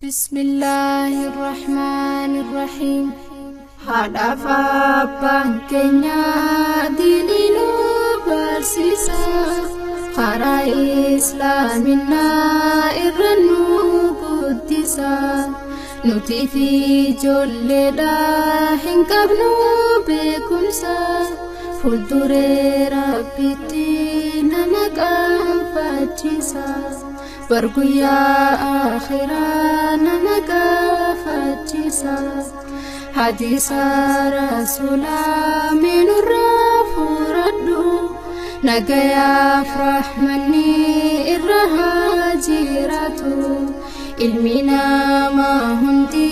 بسم الله الرحمن الرحيم. Haadhaaf abbaan keenya diinii nu barsiisa, karaa islaaminaa irra nu guddisa. Nuti fi ijoolleedha hin qabnu beekumsa, fuulduree Rabbitti nama qaanfachiisa. Barguyyaa akhiraa nama gaafachiisa. Hadiisa rasuulaa meenurraa furadhu, nagayaaf rahmanni irra haa jiraatu. Ilmi namaa hundi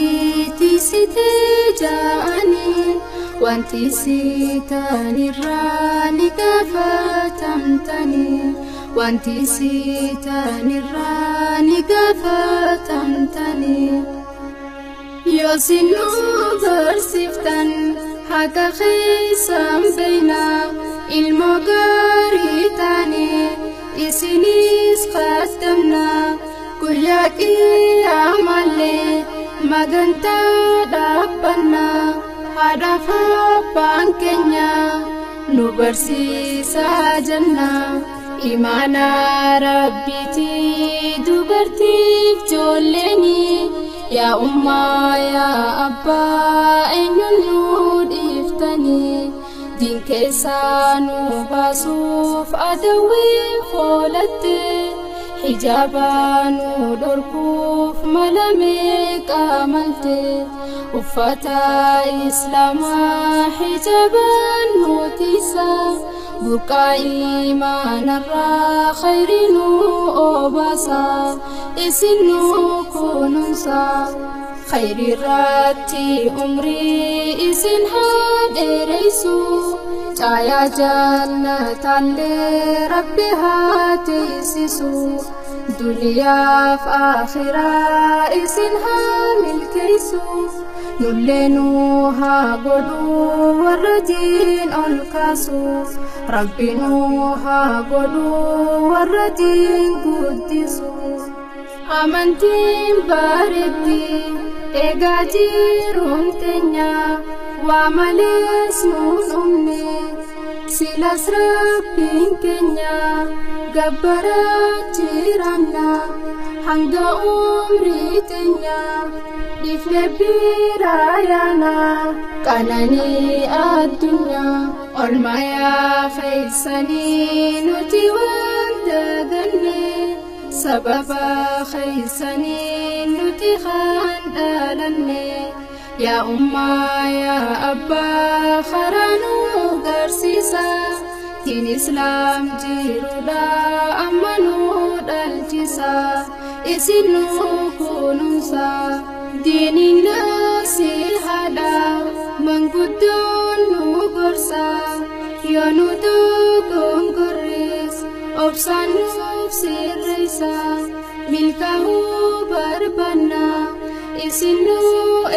tiisitee ja'anii, wanti sitanirraa ni gaafatamtanii, wanti sitanirraa ni gaafatamtanii. Yoo isin nu barsiiftan haqa keessan beeyna, ilmoo gaarii taane isinis qaddamna. Guyyaa qiyaamallee magantaa dhaabbanna, haadhaaf abbaan keenya nu barsiisaa jenna. Imaana Rabbiitii dubartiif ijoolleeni, yaa ummaa yaa abbaa eenyuun nu dhiiftanii? Diin keessaa nu baasuuf adawwiin foolatte, hijaaba nu dhorkuuf mala meeqa malte. Uffata islaamaa hijaabaan nu tiisa, burqaa imaanarraa khayrii nu obaasa, isin nu kunuunsa. Khayriirratti umrii isin haa dheereysu, caayaa jannataallee Rabbi haa teessisu. Duniyaaf akhiraa isin haa milkeessu, nullee nu haa godhu warra diin ol kaasu. Rabbi nu haa godhu warra diin guddisu. Amantiin bareetti eegaa jiruun teenya, waa malees nuun dhumne, silas Rabbiin keenya gabbaraa jiranna hanga umrii teenya. Dhiifne biraa yaana qananii addunyaa, olmayaa keessanii nuti waan daganne, sababa keessanii nuti kan dhalanne. Yaa ummaa yaa abbaa karaa nu garsiisa, diin islaam jiruudha amma nu dhalchisa, isin nu kunuunsa. Diiniin nasihaadha manguddoon nu gorsa, yoo nu dogongorres obsaan nuuf sirreessa. Milkaa'uu barbaanna isin nu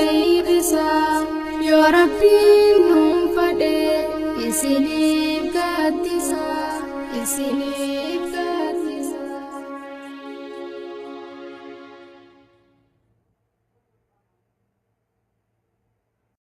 eeybisa, yoo Rabbiin nuun fadhe isiniif gaaddisa, isiniif